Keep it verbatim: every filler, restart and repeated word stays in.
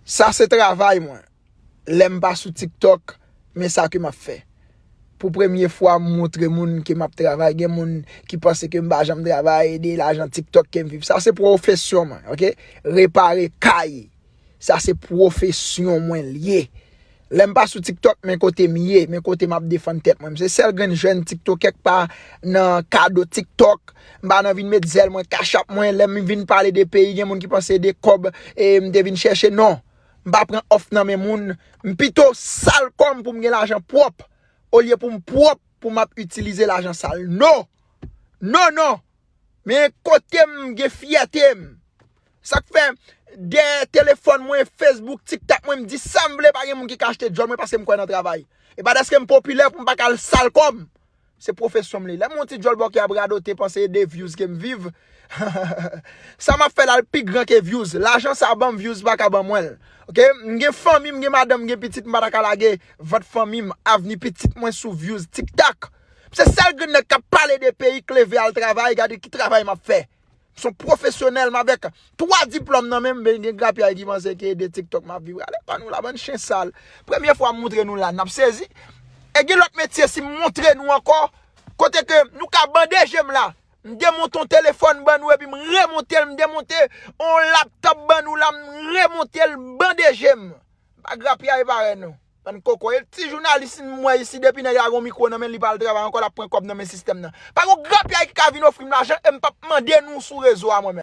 Sa se travay mwen. Lè m pa sou TikTok, men sa ke m ap fè. Pou premye fwa, m montre moun ke m ap travay. Gen moun ki panse ke m pa janm travay, de lajan TikTok ke m viv. Sa se pwofesyon mwen, oke? Repare kay. Sa se pwofesyon mwen l ye. Lè m pa sou TikTok, men kote m ye, men kote m ap defann tèt mwen. M se sèl grenn jèn TikTokè k pa nan kado TikTok. M pa nan vin met zèl mwen, kachap mwen. Lè m vin pale de peyi, gen moun ki panse de kòb e m te vin chèche. Non. M pa pran òf nan men moun. M pito sal kò m pou m gen lajan pwòp, olye pou m pwòp pou m ap itilize lajan sal. Non! Non, non! Men kote m gen fyète m. Sa k fè, dèyè telefòn mwen, Facebook, TikTok mwen, m di sa m vle, pa gen moun ki ka achte djòl mwen paske m kwè nan travay. E pa dèske m popilè pou m pa ka al sal kò m. Se pwofesyon m li. Lè m yon ti djòl bò ki ap radote, panse e de views ke m viv. Sa m ap fè la, l pi gran ke views. Lajan sa ban m, views pa ka ban mwen l. Oke? M gen fanmi, m gen madanm, m gen pitit, m pa ta ka lage vant fanmi m, avni pitit mwen sou views TikTok. M se sèl grenn nèg k ap pale de peyi, k leve al travay, gade ki travay m ap fè. M se yon pwofesyonèl, m avèk twa diplòm nan men m, men gen grapyay ki panse ke de TikTok m ap viv. Ale pa nou la, bann chen sal. Premye fwa m montre nou la, n ap sezi. E gen lòt metye, si m montre nou ankò, kote ke nou ka bande je m la. M demonte yon telefòn ban nou, epi m remonte l, m demonte yon laptop ban nou la, m remonte l, bande je m. Pa grapyay parèy nou. Bann koko. E ti jounalis m wè isi, depi nèg la gon mikwo nan men l, li pa al travay ankò, l ap pran kòb nan men sistèm nan. Pa gon grapyay ki ka vin ofri m lajan e m p ap mande nou sou rezo a mwen menm.